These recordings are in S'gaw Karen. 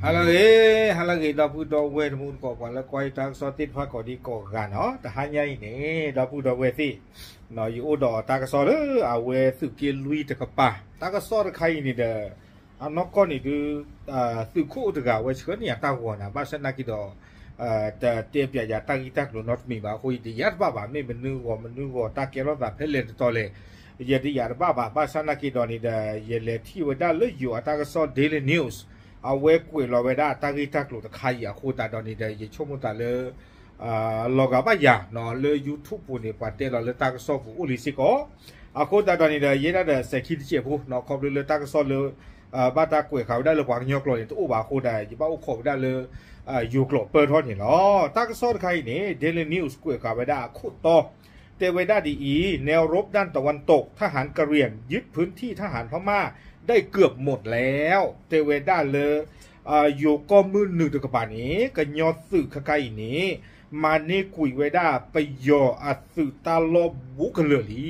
ဟါလၢအဂ့ၤ, ဟါလၢအဂ့ၤ ဒီပုၢ်ဒီဝဲၢ်တံၤသကိး ပှၤလၢကွၢ်ယတၢ်ကစီၣ်သ့ၣ်တဖၣ်ကိးဒံကိးဂၤနီၤ, တဟါညါအံၤန့ၣ် ဒီပုၢ်ဒီဝဲၢ်သ့ၣ်, ယအိၣ်ဒီးတၢ်ကစီၣ်လၢအဝဲသုးက့လွံၢ်တကပၤ, တၢ်ကစီၣ်တခါအံၤန့ၣ်ဒီး အနီၢ်ကီၢ်န့ၣ်ဒုး သုးခိၣ်အိၣ်တဂၤ အဝဲဆှၢန့ၢ်ယၤတၢ်ဂီၤနၤ, ဘၣ်ဆၣ်နာ်က့ဒီး တတဲပၠးယၤတၢ်ဂ့ၢ်တၢ်ကျိၤနီတမံၤဘၣ်အဃိ ယတယာ်တဘၣ်ဘၣ်, မ့ၢ်မနုၤဂီၤမနုၤဂီၤ တၢ်ကဲထီၣ်သးဖဲလဲၣ်တတီၤလဲၣ်, ယတယာ်တဘၣ်ဘၣ်. ဘၣ်ဆၣ်နာ်က့ဒီးန့ၣ်ဒီး ယလဲၤထံၣ်ဝဲဒၣ်လၢယိၤအတၢ်ကစီၣ် Daily News အဝဲကွဲးလီၤဝဲဒၣ်တၢ်ဂ့ၢ်တၢ်ကျိၤတခါအံၤအဃိသတးဒီးန့ၣ်ဒီး ယဆိကမိၣ်သးလၢ လီၤဂာ်ဘၣ်ယၤနီၤ, လၢ YouTube ပူၤန့ၣ် ပှၤတဲလီၤလၢတၢ်ကစီၣ်ပူၤအိၣ်လံစ့ၢ်ကီး, အဃိသတးဒီးန့ၣ်ဒီး ယဲဒၣ်ဒီးစဲးခံတစဲးဖိနီၤ, ခီဖျိလၢတၢ်ကစီၣ်လၢ ဘၣ်တၢ်ကွဲးဃာ်ဝဲဒၣ်လၢပှၤကညီကျိာ်န့ၣ် တအိၣ်ဘၣ်အဃိဒီး ယဘၣ်အိၣ်ခိးဝဲဒၣ်လၢ ယိၤကျိာ်ပၢၢ်ထီၣ်န့ၣ်လီၤ. တၢ်ကစီၣ်တခါအံၤန့ၣ် Daily News ကွဲးဃာ်ဝဲဒၣ်အခိၣ်တီ တဲဝဲဒၣ်ဒ်အံၤ, แนวรบด้านตะวันตก ทหารกะเหรี่ยงยึดพื้นที่ทหารพม่าได้เกือบหมดแล้ว တဲဝဲဒၣ်လၢ ယိၤကီၢ်မုၢ်နုာ်တကပၤန့ၣ် ကညီသုးခဲခါအံၤန့ၣ် မၤန့ၢ်ကွံာ်ဝဲဒၣ်ပယီၤအသုးတၢ်လီၢ်ဘူးကလၢာ်လံ.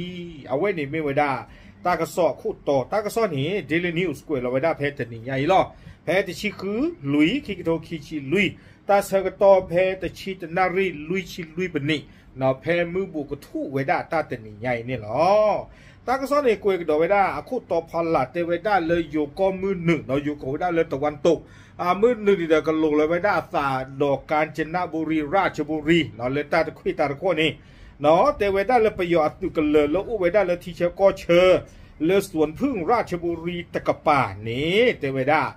အဝဲန့ၣ်မ့ၢ်ဝဲဒၣ် တၢ်ကစီၣ်အခိၣ်တီ, တၢ်ကစီၣ်န့ၣ် Daily News ကွဲးလီၤဝဲဒၣ်ဖဲတနံၤညါအံၤလီၤ. ဖဲတဆံဃု လွံၢ် ခံကထိခံဆံလွံၢ်, တၢ်ဆၢကတီၢ်ဖဲတဆံတနၣ်ရံၣ်လွံၢ်ဆံလွံၢ်ပနံး, ဖဲမုၢ်ဘူးကထူၣ်ဝဲဒၣ်တၢ်တနံၤညါအံၤန့ၣ်လီၤ. တၢ်ကစီၣ်န့ၣ် ကွဲးကဒီးဝဲဒၣ်အခိၣ်တီဖီလာ် တဲဝဲဒၣ်လၢယိၤကီၢ်မုၢ်နုာ်နီၤ, ယိၤကိးဝဲဒၣ်လၢ တဝၣ်တိး, အမုၢ်နုာ်န့ၣ်ဒီး ကလိၤလီၤဝဲဒၣ်အသးဒီး ကၣ်စနဘူရံ ရၣ်စဘူရံနီၤ, လၢတၢ်တခွံၣ်တၢ်တခီန့ၣ် တဲဝဲဒၣ်လၢပယီၤအသုးကလၢၤလၢအိၣ်ဝဲဒၣ်လၢထံဆၢကီၢ်ဆၢ လၢ สวนผึ้ง ရၣ်စဘူရံ တကပၤန့ၣ် တဲဝဲဒၣ်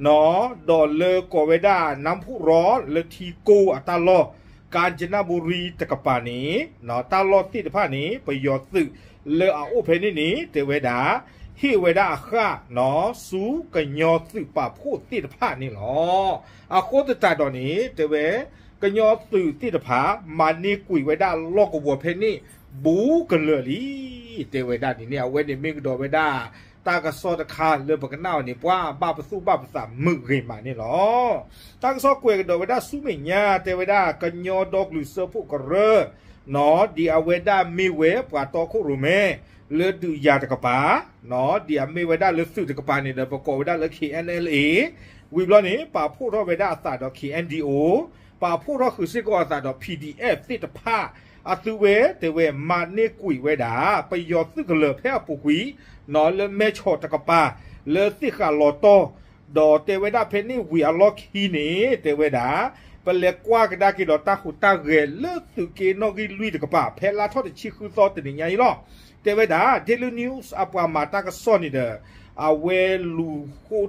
ဒီးလၢကိးဝဲဒၣ် နၢဖူၣ်ရီ လၢထံကိၢ်အတၢ်လီၢ် ကၣ်စနဘူရံတကပၤန့ၣ် တၢ်လီၢ်သ့ၣ်တဖၣ်န့ၣ် ပယီၤသုးလၢအအိၣ်ဖဲန့ၣ်န့ၣ် တဲဝဲဒၣ် ဟ့ၣ်ဝဲဒၣ်အဃၣ်နီၤ ဆူကညီသုးပာ်ဖှိၣ်သ့ၣ်တဖၣ်န့ၣ်လီၤ. အဃိသတးဒီးန့ၣ် တဲဝဲ ကညီသုးသ့ၣ်တဖၣ် မၤန့ၢ်ကွံာ်ဝဲဒၣ်လီၢ်ကဝီၤဖဲန့ၣ် ဘူးကလၢာ်လံ တဲဝဲဒၣ်န့ၣ်န့ၣ် အဝဲန့ၣ်မ့ၢ်ကဒီးဝဲဒၣ် တၢ်ကစီၣ်တခါလၢပကနၣ်အီၤန့ၣ် ပှၤဘၣ်ပသူၣ်ဘၣ်ပသးမုာ်ဂ့ၤမးန့ၣ်လီၤ. တၢ်ကစီၣ်ကွဲးကဒီးဝဲဒၣ်ဆူမဲာ်ညါ တဲဝဲဒၣ် ကညီဒီကလုာ်စၢဖှိၣ်ကရၢနီၤ ဒ်အဝဲဒၣ်မ့ၢ်ဝဲပှၤတီခိၣ်ရိၣ်မဲ လၢဒုးယၤတကပၤ ဒ်အမ့ၢ်ဝဲဒၣ်လၢသုးတကပၤန့ၣ်ဒီး ပကိးဝဲဒၣ်လၢ K N L A, ဝံၤဘျီန့ၣ် ပာ်ဖှိၣ်ထီၣ်ဝဲဒၣ်အသးဒီး K N D O, ပာ်ဖှိၣ်ထီၣ်ဃုာ်စ့ၢ်ကီးအသးဒီး P D F သ့ၣ်တဖၣ် အသုဝဲတဲဝဲမၤန့ၢ်ကွံာ်ဝဲဒၣ် ပယီၤသုးကလၢၤဖဲအပူၤကွံာ် လၢမဲဆီးတကပၤ လၢသ့ၣ်ဃာ်လီၤတီၢ် ဒီးတဲဝဲဒၣ်ဖဲန့ၣ်ဝံၤအလီၢ်ခံန့ၣ် တဲဝဲဒၣ် ပလဲၤကွၢ်ကဒါက့ၤဒီးတၢ်ဟူးတၢ်ဂဲၤလၢသုးက့နီၣ်ဂံၢ်လွံၢ်တကပၤ ဖဲလါထီၣ်တဆံဃုသီတနံၤညါအံၤလီၤ. တဲဝဲဒၣ် Daily News အပှၤမၤတၢ်ကစီၣ်န့ၣ်ဒီး အဝဲလူၤဃိ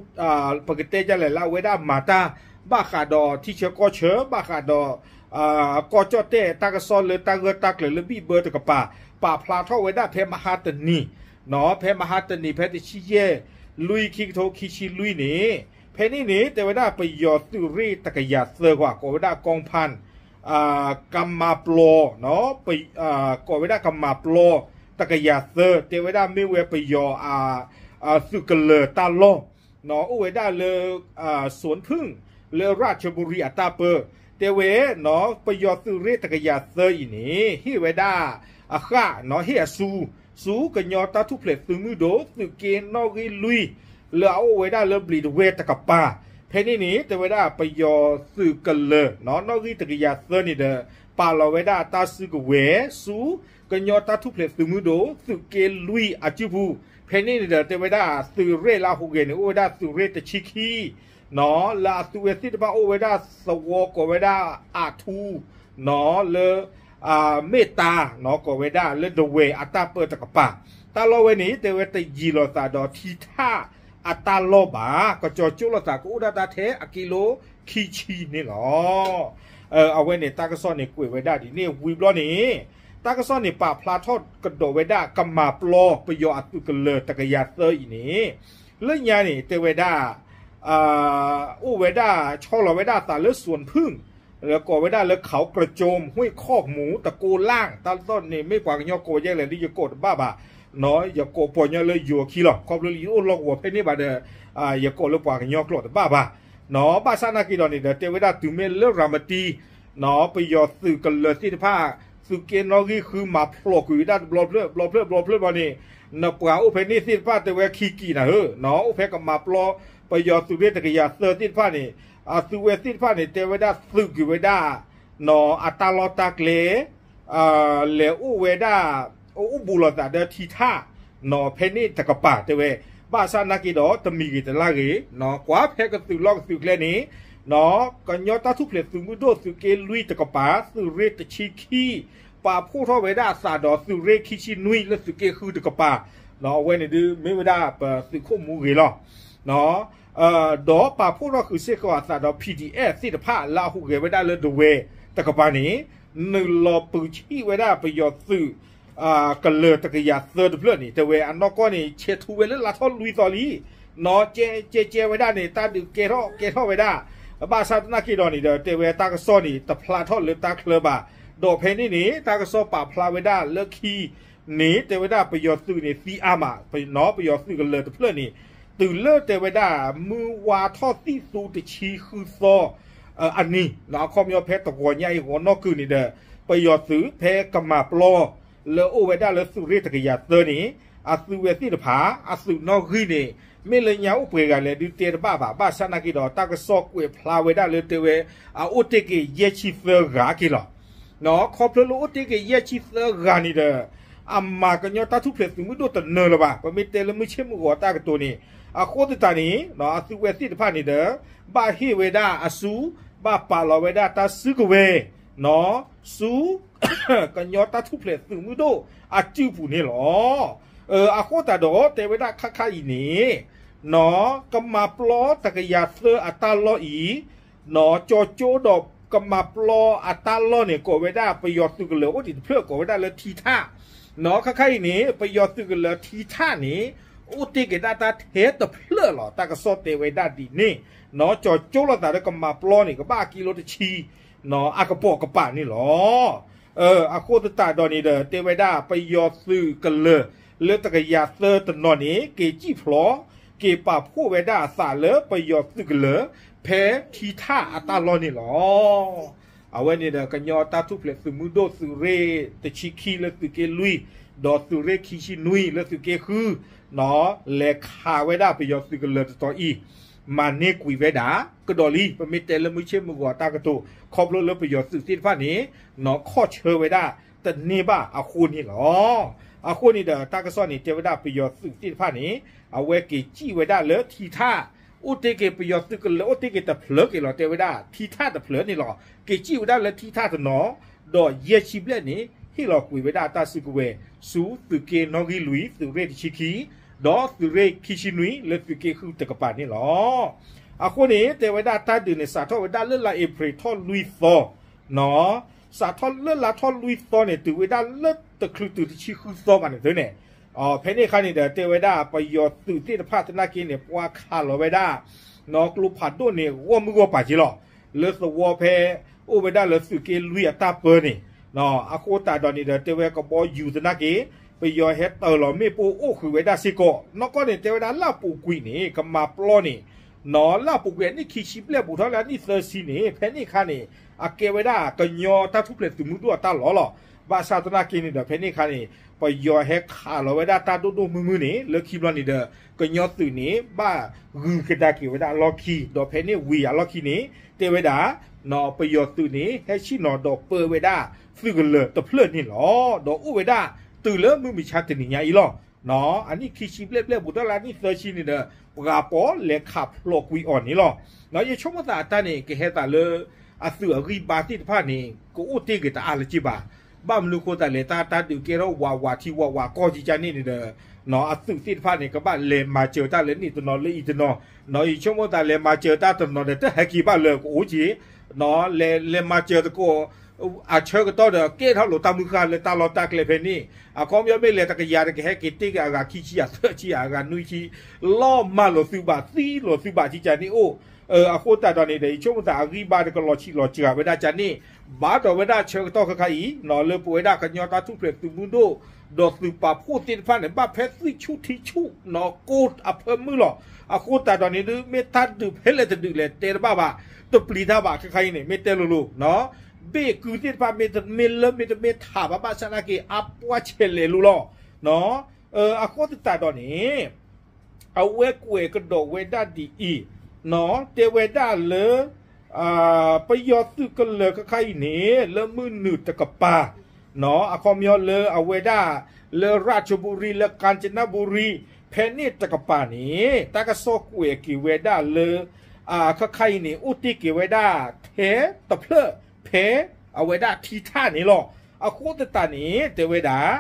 ပကတဲဒ်လဲၣ်လၢအဝဲဒၣ်မၤတၢ် ဘၣ်ဃးဒီးထံဆၢကီၢ်ဆၢ ဘၣ်ဃးဒီး ကီၢ်ကၠီၣ်တဲၣ်တၢ်ကစီၣ်လၢတၢ်ဂၢၢ်တၢ်ကျၢၤလၢဘံၣ်ဘၢတကပၤ ပာ်ဖျါထီၣ်ဝဲဒၣ်ဖဲမဟါတနံၤ ဖဲမဟါတနံၤ ဖဲတဆံယဲၢ် လွံၢ် ခံကထိခံဆံလွံၢ်န့ၣ် ဖဲန့ၣ်န့ၣ် တဲဝဲဒၣ်ပယီၤသုးရ့ၣ်တကယၤသၢဂၤ ကိးဝဲဒၣ် กองพัน ကမၤပျီ ကိးဝဲဒၣ်ကမၤပျီ တကယၤသၢ တဲဝဲဒၣ်မ့ၢ်ဝဲပယီၤ သုးကလၢၤတၢ်လီၢ် အိၣ်ဝဲဒၣ်လၢ สวนผึ้ง လၢရၣ်စဘူရံအတၢ်ပၢ တဲဝဲ ပယီၤသုးရ့ၣ်တကယၤသၢအံၤန့ၣ် ဟ့ၣ်ဝဲဒၣ်အဃၣ် ဟ့ၣ်အစု ဆူကညီတၢ်ထူၣ်ဖျဲးသုးမုၢ်ဒိၣ် သုးက့နီၣ်ဂံၢ်လွံၢ် လၢအအိၣ်ဝဲဒၣ်လၢဘျံးတဝဲၢ်တကပၤ ဖဲန့ၣ်န့ၣ် တဲဝဲဒၣ်ပယီၤသုးကလၢၤ နီၣ်ဂံၢ်တကယၤသၢန့ၣ်ဒီး ပာ်လီၤဝဲဒၣ်တၢ်စုကဝဲၤ ဆူကညီတၢ်ထူၣ်ဖျဲးသုးမုၢ်ဒိၣ် သုးက့လွံၢ်အစုပူၤ ဖဲန့ၣ်န့ၣ်ဒီး တဲဝဲဒၣ်သုးရ့ၣ်လၢအဟူးဂဲၤန့ၣ် အိၣ်ဝဲဒၣ်သုးရ့ၣ်တဆံခံ လၢအသုးဝဲသ့ၣ်တဖၣ်အိၣ်ဝဲဒၣ်သဝီကိးဝဲဒၣ်အထူ လၢ မ့ၢ်တၢ် ကိးဝဲဒၣ်လၢဒဝဲၢ်အတၢ်ပၢတကပၤ တၢ်လီၢ်ဝဲန့ၣ် တဲဝဲတယံၤလိာ်သးဒီးထံထၣ်အတၢ်လီၢ်ဘၣ် ကစီၤကၠိလိာ်သးကအိၣ်ဒၣ်တၢ်ထဲအကံလိခံဆံန့ၣ်လီၤ. အဝဲန့ၣ်တၢ်ကစီၣ်န့ၣ်ကွဲးဝဲဒၣ်ဒ်န့ၣ် ဝံၤဘျီန့ၣ် တၢ်ကစီၣ်န့ၣ်ပာ်ဖျါထီၣ်ကဒီးဝဲဒၣ်ကမၤပျီပယီၤအသုးကလၢၤတကယၤသၢအံၤန့ၣ် လၢညါန့ၣ် တဲဝဲဒၣ် အိၣ်ဝဲဒၣ်ဆီလီၤဝဲဒၣ်အသးလၢ สวนผึ้ง လၢကိးဝဲဒၣ်လၢ เขากระโจม ห้วยคอกหมู ตะโกล่าง တၢ်သီၣ်န့ၣ်မ့ၢ်ပှၤကညီကိးယဲလဲၣ် ဒ်ယကိးတဘၣ်ဘၣ် ယကိးပှၤကညီလၢယိၤခံလီၤ ခီဖျိလၢယအိၣ်လီၢ်ကဝီၤဖဲန့ၣ်ဘၣ်ဒီး ယကိးလၢပှၤကညီကျိာ်တဘၣ်ဘၣ် ဘၣ်ဆၣ်နာ်က့ဒီးန့ၣ်ဒီး တဲဝဲဒၣ်တုၤမ့ၢ်လၢရၤမတံ ပယီၤသုးကလၢၤသ့ၣ်တဖၣ် သုးက့နီၣ်ဂံၢ်ဃုမၤဖျိးကွံာ်ဝဲဒၣ်တဘျီဖျၢၣ် ဘျီဖျၢၣ် ဘျီဖျၢၣ်ဘျီန့ၣ် နပှၤအိၣ်ဖဲန့ၣ်သ့ၣ်တဖၣ်တဲဝဲခံကံၢ်နၤဧၢ အိၣ်ဖဲကမၤပျီ ပယီၤသုးရ့ၣ်တကယၤသၢသ့ၣ်တဖၣ်န့ၣ် အသုးဝဲသ့ၣ်တဖၣ်န့ၣ် တဲဝဲဒၣ်သုးက့ၤဝဲဒၣ် အတၢ်လီၢ်တၢ်ကျဲ လဲၤအိၣ်ဝဲဒၣ် အိၣ်ဘူးလိာ်သးဒီးထံထၣ် ဖဲန့ၣ်တကပၤတဲဝဲ, ဘၣ်ဆၣ်နာ်က့ဒီးတမံၤဂ့ၤတလၢ်ဂ့ၤ ကွၢ်ဖဲကသုးလီၢ်ကသုးကျဲန့ၣ် ကညီတၢ်ထူၣ်ဖျဲးသုးမုၢ်ဒိၣ်သုးက့လွံၢ်တကပၤ သုးရ့ၣ်တဆံခံ ပာ်ဖှိၣ်ထီၣ်ဝဲဒၣ်အသးဒီးသုးရ့ၣ်ခံဆံနွံလၢသုးက့ဃုတကပၤ အဝဲန့ၣ်ဒုးမ့ၢ်ဝဲဒၣ်ပသုးခိၣ်မူဂ့ၤလီၤ. ဒီးပာ်ဖှိၣ်ထီၣ်ဃုာ်စ့ၢ်ကီးအသးဒီး P D F သ့ၣ်တဖၣ်လၢအဟူးဂဲၤဝဲဒၣ်လၢဒဝဲၢ်တကပၤန့ၣ် နုာ်လီၤပၢဆံၣ်ဝဲဒၣ်ပယီၤသုး ကလၢၤတကယၤသၢတဖျၢၣ်န့ၣ် တဲဝဲအနီၢ်ကီၢ်န့ၣ် ဆဲးထူဝဲလၢလါထီၣ်လွံၢ်သီလံ နီၢ်ကဲကဲကဲဝဲဒၣ်န့ၣ် တၢ်ဒုးကဲထီၣ်ကဲထီၣ်ဝဲဒၣ် ဘၣ်ဆၣ်သနာ်က့ဒီးန့ၣ်ဒီး တဲဝဲတၢ်ကစီၣ်န့ၣ် တဖျါထီၣ်လၢတၢ်ချၢဘၣ်. ဒီးဖဲန့ၣ်န့ၣ် တၢ်ကစီၣ်ပာ်ဖျါဝဲဒၣ်လၢခံန့ၣ် တဲဝဲဒၣ်ပယီၤသုးန့ၣ်သံအါမး ပယီၤသုးကလၢၤတဖျၢၣ်န့ၣ် တုၤလၢတဲဝဲဒၣ် မုၢ်ဝါထီၣ်သံၣ်သူတဆံဃုသီ အနံၤ အခီပညီဖဲတဂီၤညါအံၤဂီၤနီၢ်ကုၤန့ၣ်ဒီး ပယီၤသုးဖဲကမၤပျီ လၢအိၣ်ဝဲဒၣ်လၢသုးရ့ၣ်တကယၤသၢန့ၣ် အသုးဝဲသ့ၣ်တဖၣ် အသုးနီၣ်ဂံၢ်န့ၣ် မ့ၢ်လၢညါအိၣ်ပှဲၤဂၤလဲၣ်ဒုးတဲတဘၣ်ဘၣ်. ဘၣ်ဆၣ်နာ်က့ဒီး တၢ်ကစီၣ်ကွဲးဖျါဝဲဒၣ်လၢတဲဝဲ အအိၣ်တ့ၢ်က့ၤယဲၢ်ဆံသၢဂၤက့ၤလီၤ. ခီဖျိလၢအိၣ်တ့ၢ်က့ၤယဲၢ်ဆံသၢဂၤန့ၣ်ဒီး အမၤကညီတၢ်ထူၣ်ဖျဲးသုးမုၢ်ဒိၣ်တနၢၤလၢၤဘၣ်. ပမ့ၢ်တဲလၢမုၢ်ဆ့ၣ်မုၢ်ဂီၤတၢ်ကတိၤန့ၣ် အဃိသတးန့ၣ် အသုးဝဲသ့ၣ်တဖၣ်န့ၣ်ဒီး ဘၣ်ဟ့ၣ်ဝဲဒၣ်အစု ဘၣ်ပာ်လီၤဝဲဒၣ်တၢ်စုကဝဲၤ ဆူ ကညီတၢ်ထူၣ်ဖျဲးသုးမုၢ်ဒိၣ်အစုပူၤန့ၣ်လီၤ. အဃိသတးဒီး တဲဝဲဒၣ်ခါခါအံၤန့ၣ် ကမၤပျီတကယၤသၢအတၢ်လီၢ်အံၤ ကၠီၤကၠိဒီးကမၤပျီအတၢ်လီၢ်န့ၣ် ကိးဝဲဒၣ်ပယီၤသုးကလၢၤအိၣ်ဒံးတဖျၢၣ် ကိးဝဲဒၣ်လၢထံထၣ် နီၢ်ခါခါအံၤန့ၣ် ပယီၤသုးကလၢၤထံထၣ်န့ၣ် အိၣ်တ့ၢ်က့ၤဒၣ်တၢ်ထဲတဖျၢၣ်လီၤ. တၢ်ကစီၣ်တဲဝဲဒၣ်ဒ်န့ၣ် နီၢ်ကၠီၤကၠိလိာ်သးဒီးကမၤပျီန့ၣ် ကဘၣ်အကံလိတဆံ နီၢ်အကပိာ်ကပၤန့ၣ်လီၤ. အဃိသတးဒီးန့ၣ်ဒီး တဲဝဲဒၣ် ပယီၤသုးကလၢၤလၢတကယၤသၢတနီၤန့ၣ် က့ၤစံၣ်ဖျိး က့ၤပာ်ဖှိၣ်ဝဲဒၣ်အသးလၢပယီၤသုးကလၢၤ ဖဲထံထၣ်အတၢ်လီၢ်န့ၣ်လီၤ. အဝဲန့ၣ်ဒီး ကညီတၢ်ထူၣ်ဖျဲးသုးမုၢ်ဒိၣ်သုးရ့ၣ်တဆံခံလၢသုးက့လွံၢ် ဒီးသုးရ့ၣ်ခံဆံနွံလၢသုးက့ဃု လဲၤခးဝဲဒၣ်ပယီၤသုးကလၢၤတတီၤအံၤ မၤန့ၢ်ကွံာ်ဝဲဒၣ် ကဒီးလံ ပမ့ၢ်တဲလၢမုၢ်ဆ့ၣ်မုၢ်ဂီၤတၢ်ကတိၤ ခီဖျိလၢပယီၤသုးသ့ၣ်တဖၣ်န့ၣ် နီၢ်ခီၣ်ဆၢဝဲဒၣ်တန့ၢ်ဘၣ်အဃိန့ၣ်လီၤ. အဃိန့ၣ်ဒီး တၢ်ကစီၣ်န့ၣ် တဲဝဲဒၣ်ပယီၤသုးသ့ၣ်တဖၣ်န့ၣ် အဝဲက့ၤစံၣ်ဝဲဒၣ်လၢထံထၣ် အိၣ်တ့ၢ်က့ၤပယီၤသုးကလၢၤ အိၣ်တ့ၢ်က့ၤတဖျၢၣ်က့ၤလီၤ တဲဝဲဒၣ် ထံထၣ်တဖျၢၣ်န့ၣ်လီၤ. က့ၤစံၣ်ဝဲဒၣ်လၢထံထၣ်တနီၤ ဒီးယဲၢ်ဆံဘျဲၣ်န့ၣ် ဟ့ၣ်လီၤကွံာ်ဝဲဒၣ်တၢ်စုကဝဲၤ ဆူသုးက့နီၣ်ဂံၢ်လွံၢ် သုးရ့ၣ်တဆံခံ ဒီးသုးရ့ၣ်ခံဆံနွံလၢသုးက့ဃုတကပၤန့ၣ်လီၤ. အဃိန့ၣ် တဲဝဲဒၣ်တၢ်ဒုးန့ၣ် စးထီၣ်ဝဲဒၣ်လၢလါအ့ဖြ့ၣ်ထီၣ်လွံၢ်သီ နီၢ် စးထီၣ်လၢလါထီၣ်လွံၢ်သီန့ၣ် တုၤဝဲဒၣ်လၢတချုးတုၤတဆံဃုသီဘၣ်န့ၣ်သုန့ၣ် ဖဲန့ၣ်အခါန့ၣ်ဒီး တဲဝဲဒၣ်ပယီၤသုးသ့ၣ်တဖၣ်သနာ်က့န့ၣ် ပှၤခးလီၤဝဲဒၣ် နီၢ်ကျိဖးဒိၣ်န့ၣ် ဂီၢ်မုၢ်ဂီၢ်ပၤက့ၤလီၤ. လၢသဝီဖဲ အိၣ်ဝဲဒၣ်လၢသုးက့လွံၢ်အတၢ်ပၢန့ၣ် အဃိသတးဒီးန့ၣ်ဒီး တဲဝဲကဘီယူၤသနာ်က့ ပယီၤဟဲတၢၤလီၤမ့ၣ်ပိၢ်အိၣ်ဃုာ်ဝဲဒၣ်စ့ၢ်ကီး နီၢ်ကီၢ်န့ၣ် တဲဝဲဒၣ်လၢအပူၤကွံာ်န့ၣ် ကမၤပျီန့ၣ် နီၢ်လၢအပူၤကွံာ်အနံၣ်ခံဆံဘျဲၣ်ဘူးထီၣ်လၢအနံၣ်သၢဆံန့ၣ် ဖဲန့ၣ်အခါန့ၣ် အကဲဝဲဒၣ်ကညီတၢ်ထူၣ်ဖျဲးသုးမုၢ်ဒိၣ်အတၢ်လီၢ်လီၤ. ဘၣ်ဆၣ်သနာ်က့န့ၣ်ဒီး ဖဲန့ၣ်အခါန့ၣ် ပယီၤဟဲခးလီၤဝဲဒၣ်တၢ်ဒိၣ်ဒိၣ်မုၢ်မုၢ်န့ၣ် လၢခံဘျီန့ၣ်ဒီး ကညီသုးန့ၣ် ဘၣ်ဂုၤကဒါက့ၤဝဲဒၣ်အလီၢ်ခံ ဒီးဖဲန့ၣ်ဝံၤအလီၢ်ခံန့ၣ် တဲဝဲဒၣ် ပယီၤသုးန့ၣ် ဟဲဆ့ၣ်နီၤဒီးပၢဝဲဒၣ်သုးကလၢၤတဖျၢၣ်န့ၣ်လီၤ. ဒီးအိၣ်ဝဲဒၣ်တုၤလၢမုၢ်မဆါတနံၤညါအံၤလီၤ. အနံၣ်ခံဆံဘျဲၣ်ဘျဲၣ်ဘူးထီၣ်လၢအနံၣ်သၢဆံန့ၣ်ဒီး ပှၤပိာ်လဲၤခးဖျိးကွံာ်အီၤန့ၣ်လီၤ. ယဆိကမိၣ်သးအတၢ်န့ၣ် ကဟဲသးလၢ အသုးအဂံၢ်ဘါသ့ၣ်တဖၣ်န့ၣ် ကအိၣ်တ့ၢ်က့ၤတအါလၢၤဘၣ်. ဘၣ်မနုၤအဃိသတးလဲၣ် တၢ်တၢ်ဒုးကဲထီၣ်ဝးဝးထံဝးဝးကီၢ်ကကန့ၣ်န့ၣ်ဒီး အသုးသ့ၣ်တဖၣ်န့ၣ် ကဘၣ်လဲၤမၤစၢၤတၢ်လၢန့ၣ်တနီၤလၢအံၤတနီၤ ယဆိကမိၣ်သးလဲၤမၤစၢၤတၢ်တနီၤဒီး တဟဲက့ၤဘၣ်လၢကအိၣ်က့ၤ လဲၤမၤစၢၤသကိး အဆၢကတီၢ်ဒီး ကဲထီၣ်လိာ်တၢ်မုၢ်ဃၢ်လၢတၢ်လီၢ်တၢ်ကျဲဖဲန့ၣ် အခီပညီမ့ၢ်လဲၤတကယၤဒီး ကဟဲက့ၤတ့ၢ်က့ၤအဂၤခံဆံ အသၢဆံ အဂၤနွံဆံ လီၤမၢ်လိာ်သုဘၣ် သံလိာ်သုဘၣ်ကကန့ၣ်အိၣ် အဃိသတးဒီးန့ၣ်ဒီး ယဆိကမိၣ်သးအဂံၢ်ဘါဒီးကလီၤဆံးလီၤစှၤဝဲဒၣ်ကကန့ၣ် ဘၣ်ဒီးဝဲဒၣ်ဆၢကတီၢ်ခဲခါအံၤ လၢပဝဲဒၣ်ကညီတၢ်ထူၣ်ဖျဲးသုးမုၢ်ဒိၣ် ဒီးသုးပာ်ဖှိၣ်သ့ၣ်တဖၣ်န့ၣ် ဘၣ်ဖဲသွံၣ်ဆူၣ်ထံဆူၣ် ကိၢ်အဖၢမုၢ်လီၤ. အဃိသတးဒီးန့ၣ်ဒုး မ့ၢ်တၢ်ဒုးဖဲလဲၣ်တဒုးလဲၣ်တဲတဘၣ်ဘၣ် တပျံၤတၢ်ဘၣ်ခဲခါအံၤန့ၣ် မ့ၢ်တဲလိၤလိၤ ဘ့ၣ်ကုသ့ၣ်တဖၣ် မ့တမ့ၢ်လၢမ့တမ့ၢ်ထးဘၣ် ဘၣ်ဆၣ်သနာ်က့ အါပှၢ်ဆဲးလဲၤလိၤလီၤ. အဃိသတးဒီးန့ၣ် အဝဲကွဲးကဒီးဝဲဒၣ်ဒ်အံၤ, တဲဝဲဒၣ်လၢ ပယီၤသုးကလၢၤခဲခါအံၤန့ၣ် လၢမုၢ်နုာ်တကပၤ, အခီပညီလၢအဝဲဒၣ် လၢရၣ်ချဘူရံ လၢကၣ်စနဘူရံ ဖဲန့ၣ်တကပၤန့ၣ် တၢ်ကစီၣ်ကွဲးက့ၤဝဲဒၣ်လၢ ခဲခါအံၤန့ၣ် အိၣ်တ့ၢ်က့ၤဝဲဒၣ်ထဲတဖျၢၣ်ဖဲ အဝဲဒၣ်ထံထၣ်န့ၣ်လီၤ. အဃိသတးန့ၣ် တဲဝဲဒၣ်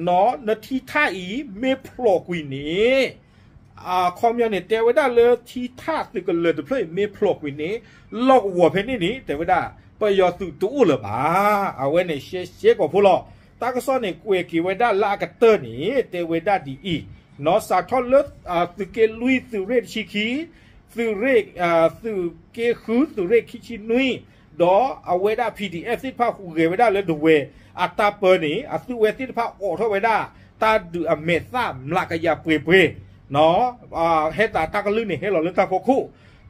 နထံထၣ်အံၤမ့ၢ်ဖျိးကွံာ်န့ၣ် အခီပညီန့ၣ် တဲဝဲဒၣ်လၢထံထၣ်သုးကလၢၤတဖျၢၣ်အံၤမ့ၢ်ဖျိးကွံာ်န့ၣ် လီၢ်ကဝီၤဖဲန့ၣ်န့ၣ် တဲဝဲဒၣ် ပယီၤသုးတအိၣ်လၢၤဘၣ်. အဝဲန့ၣ်ရှဲရှဲကိာ်ဖိလီၤ. တၢ်ကစီၣ်န့ၣ် ကွဲးက့ၤဝဲဒၣ်လၢအကတၢၢ်န့ၣ် တဲဝဲဒၣ်ဒ်အံၤ, စးထီၣ်လၢ သုးက့လွံၢ် သုးရ့ၣ်တဆံခံ, သုးရ့ၣ် သုးက့ဃု သုးရ့ၣ်ခံဆံနွံ, ဒီးအဝဲဒၣ် P D F သ့ၣ်တဖၣ်ဟူးဂဲၤဝဲဒၣ်လၢဒဝဲၤအတၢ်ပၢန့ၣ် အသုးဝဲသ့ၣ်တဖၣ်အိးထီၣ်ဝဲဒၣ် တၢ်ဒုးအမဲာ်သၣ်မျးကယၤပှဲၤပှဲၤ ဟဲသးတၢ်ကလုၢ်န့ၣ်ဟဲလီၤလၢတၢ်ဖီခိၣ်,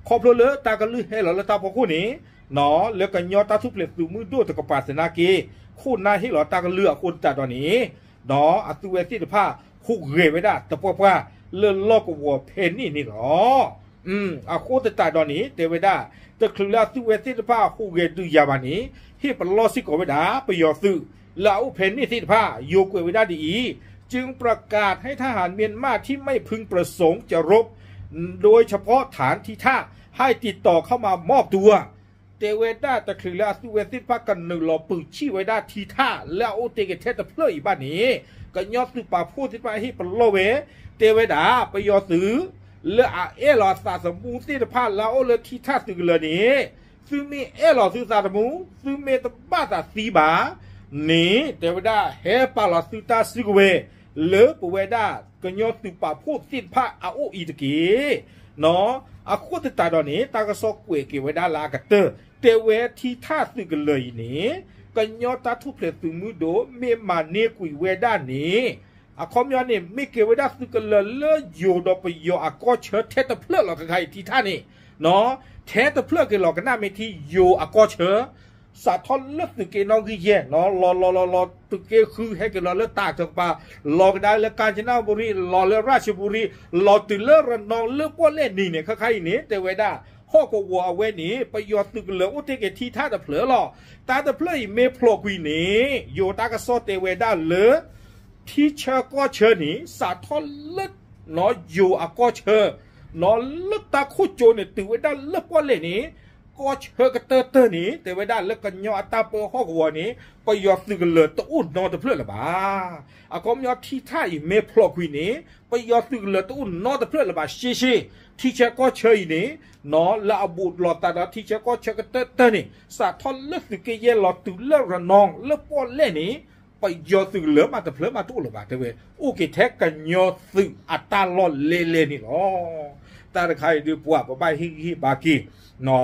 ခီဖျိလၢတၢ်ကလုၢ်ဟဲလီၤလၢတၢ်ဖီခိၣ်န့ၣ် လၢကညီတၢ်ထူၣ်ဖျဲးသုးမုၢ်ဒိၣ်တကပၤသနာ်က့ ခိၣ်နၢ်ဟ့ၣ်လီၤတၢ်ကလုၢ်အဃိသတးဒီးန့ၣ် အသုးဝဲသ့ၣ်တဖၣ်ဟူးဂဲၤဝဲဒၣ်တပှၢ်ပှၢ်လၢလီၢ်ကဝီၤဖဲန့ၣ်န့ၣ်လီၤ. အဃိသတးဒီးန့ၣ် တဲဝဲဒၣ် တချုးလၢအသုးဝဲသ့ၣ်တဖၣ်ဟူးဂဲၤဒုးယၤဘၣ်န့ၣ် ဟ့ၣ်ပလီၢ်စ့ၢ်ကီးဝဲဒၣ် ပယီၤသုးလၢအအိၣ်ဖဲန့ၣ်သ့ၣ်တဖၣ် ယိၤကွဲးဝဲဒၣ်ဒ်အံၤ, จึงประกาศให้ทหารเมียนมาที่ไม่พึงประสงค์จะรบ โดยเฉพาะฐานที่ท่า ให้ติดต่อเข้ามามอบตัว တဲဝဲဒၣ်တချုးလၢအသုးဝဲသ့ၣ်တဖၣ်ကနုာ်လီၤပုၢ်ဆံၣ်ဝဲဒၣ်ထံထၣ် လၢအအိၣ်တ့ၢ်က့ၤထဲတဖျၢၣ်အံၤဘၣ်န့ၣ် ကညီသုးပာ်ဖှိၣ်သ့ၣ်တဖၣ်ဟ့ၣ်ပလီၢ်ဝဲ, တဲဝဲဒၣ် ပယီၤသုး လၢအအဲၣ်လီၤအသးသမူသ့ၣ်တဖၣ်လၢအအိၣ်လၢထံထၣ်သုးကလၢၤန့ၣ် သုမ့ၢ်အဲၣ်လီၤသုသးသမူ သုမ့ၢ်တဘၣ်သးသံဘၣ်န့ၣ် တဲဝဲဒၣ် ဟဲပာ်လီၤသုတၢ်စုကဝဲၤ လၢပဝဲဒၣ်ကညီသုးပာ်ဖှိၣ်သ့ၣ်တဖၣ်အအိၣ်အံၤတက့ၢ်. အဃိသတးဒီးန့ၣ် တၢ်ကစီၣ်ကွဲးက့ၤဝဲဒၣ်လၢအကတၢၢ် တဲဝဲထံထၣ်သုးကလၢၤအံၤန့ၣ် ကညီတၢ်ထူၣ်ဖျဲးသုးမုၢ်ဒိၣ်မ့ၢ်မၤန့ၢ်ကွံာ်ဝဲဒၣ်န့ၣ် အခီပညီန့ၣ် မ့ၢ်ကဲဝဲဒၣ်သုးကလၢၤလၢယိၤဒီးပယီၤအကီၢ်ဆၢထဲတဖျၢၣ်လီၤ. ခဲခါအံၤထံထၣ်န့ၣ် ထဲတဖျၢၣ်က့ၤလီၤကနၣ်မ့ၢ်ထံယိၤအကီၢ်ဆၢ စးထီၣ်လၢသုးက့နီၣ်ဂံၢ်ယဲၢ် လီၤလီၤလီၤလီၤ သုးက့ဃု ဟဲက့ၤလီၤလၢတၢ်တကပၤ လီၤကဒါလၢကၣ်စနဘူရံ လီၤလၢရၣ်ၡဘူရံ လီၤတုၤလၢရနီလၢပီၣ်လဲၣ်နံၤန့ၣ် ခဲခါအံၤန့ၣ် တဲဝဲဒၣ် ဟီၣ်ကဝီၤအဝဲန့ၣ် ပယီၤသုးကလၢၤအိၣ်တ့ၢ်က့ၤထံထၣ်တဖျၢၣ်လီၤ. တၢ်တဖျၢၣ်အံၤမ့ၢ်ဖျိးကွံာ်န့ၣ် ယိၤတၢ်ကစီၣ်တဲဝဲဒၣ်လၢ ထံဆၢကီၢ်ဆၢန့ၣ် စးထီၣ်လၢ ယိၤအကီၢ်ဆၢ လၢတၢ်ခိၣ်ကၠိန့ၣ် တုၤဝဲဒၣ်လၢပီၣ်လဲၣ်န့ၣ် ကီၢ်ဆၢကတၢၢ်တၢၢ်န့ၣ် တဲဝဲဒၣ်လၢကညီအတၢ်ပၢဟီၣ်ကဝီၤန့ၣ် ပယီၤသုးကလၢၤတအိၣ်နီတဖျၢၣ်လၢၤဘၣ်. အခီပညီထံထၣ်အံၤမ့ၢ်ဖျိးကွံာ်န့ၣ် ပယီၤသုးကလၢၤတအိၣ်နီတဖျၢၣ်လၢၤဘၣ်ရှဲရှဲ, ထံဆၢကီၢ်ဆၢအံၤန့ၣ် လၢအဘူးလိာ်သးဒီးထံဆၢကီၢ်ဆၢကတၢၢ်တၢၢ်န့ၣ် စးထီၣ်လၢသုးက့ယဲၢ်လီၤတုၤလၢရနီလၢပီၣ်လဲၣ်န့ၣ် ပယီၤသုးကလၢၤမးတဖျၢၣ်မးတအိၣ်လၢၤဘၣ် တဲဝဲ အိၣ်က့ၤထဲကညီသုးအတၢ်လီၢ်လဲၣ်လဲၣ်န့ၣ်လီၤ. တၢ်တခါအံၤဒုးပှၤပဘၣ်ဟ့ၣ်ဂံၢ်ဟ့ၣ်ဘါက့ၤ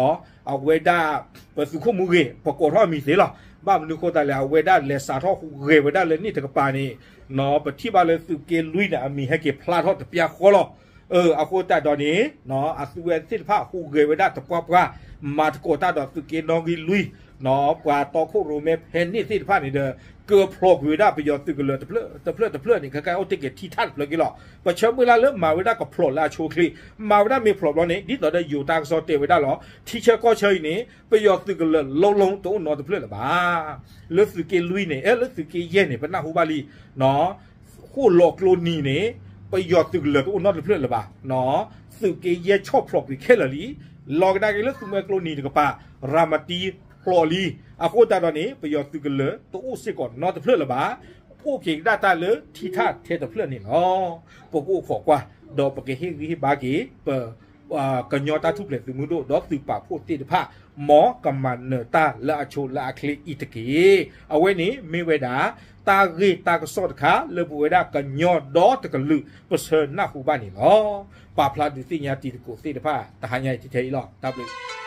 အဝဲဒၣ် ပသုးခိၣ်မူဂ့ၤ ပကိးထီၣ်အမံၤသ့လီၤ. ဘၣ်မနုၤဃိသတးလဲၣ် အဝဲဒၣ်လဲၤစးထီၣ်ဟူးဂဲၤဝဲဒၣ်လၢန့ၣ်တကပၤန့ၣ် ပထံၣ်ဘၣ်လၢသုးက့လွံၢ်န့ၣ် အမံၤဟဲက့ၤဖျါထီၣ်တပျၢ်ဃီလီၤ. အဃိသတးဒီးန့ၣ် အသုးဝဲသ့ၣ်တဖၣ်ဟူးဂဲၤဝဲဒၣ်တပှၢ်ပှၢ် မၤသကိးတၢ်ဒီးသုးက့နီၣ်ဂံၢ်လွံၢ် ပှၤတီခိၣ်ရိၣ်မဲဖဲန့ၣ်သ့ၣ်တဖၣ်န့ၣ်ဒီး ကဖျိးကွံာ်ဝဲဒၣ်ပယီၤသုးကလၢၤတဖျၢၣ်တဖျၢၣ်န့ၣ် ခဲခါအိၣ်တ့ၢ်က့ၤထံထၣ်တဖျၢၣ်က့ၤလီၤ. ပဆၢမုၢ်လၢ်လၢမၤဝဲဒၣ်ကဖျိးလၢအဆိအချ့ မၤဝဲဒၣ်မ့ၢ်ဖျိးဘျီန့ၣ် ဒ်သိးဒီးယိၤတၢ်ကစီၣ်တဲဝဲဒၣ်လီၤ. ထံဆၢကီၢ်ဆၢအံၤန့ၣ် ပယီၤသုးကလၢၤလီၤလီၤတအိၣ်နီတဖျၢၣ်လၢၤဘၣ်. လၢသုးက့လွံၢ်န့ၣ် အဲ လၢသုးက့ယဲၢ်န့ၣ် ပနၢ်ဟူဘၣ်လံ ဃိၣ်လီၤကျိနံၤန့ၣ် ပယီၤသုးကလၢၤတအိၣ်နီတဖျၢၣ်လၢၤဘၣ်. သုးက့ယဲၢ်ဆီၣ်ဖျိးကွံာ်ခဲလၢာ်လံ. လီၤကဒါက့ၤလၢသုးမွဲကျိနံၤတကပၤ ရၤမတံဖျိးလံ. အဃိသတးဒီးန့ၣ် ပယီၤသုးကလၢၤတအိၣ်စ့ၢ်ကီးနီတဖျၢၣ်လၢၤဘၣ်. အိၣ်က့ၤကဒၣ်တၢ်လၢထံထၣ်ထဲတဖျၢၣ်န့ၣ်လီၤ. ပကအိၣ်ခိးကွၢ် ဒီးပကဟ့ၣ်ဂံၢ်ဟ့ၣ်ဘါက့ၤ ပ ကညီတၢ်ထူၣ်ဖျဲးသုးမုၢ်ဒိၣ် ဒီးသုးပာ်ဖှိၣ်သ့ၣ်တဖၣ် မ်ကမၤနၢၤတၢ်လၢအဆိလၢအချ့အံၤတက့ၢ်. အဝဲန့ၣ်မ့ၢ်ဝဲဒၣ် တၢ်ဂ့ၢ်တၢ်ကစီၣ်တခါ လၢပဝဲဒၣ်ကညီဒီတကလုာ် ပဆၢနၢ်ဟူဘၣ်န့ၣ်လီၤ. ပာ်ဖျါဒုးသ့ၣ်ညါတံၤသကိးသ့ၣ်တဖၣ် တဟါညါအံၤထဲအံၤလီၤ. တၢ်ဘျုး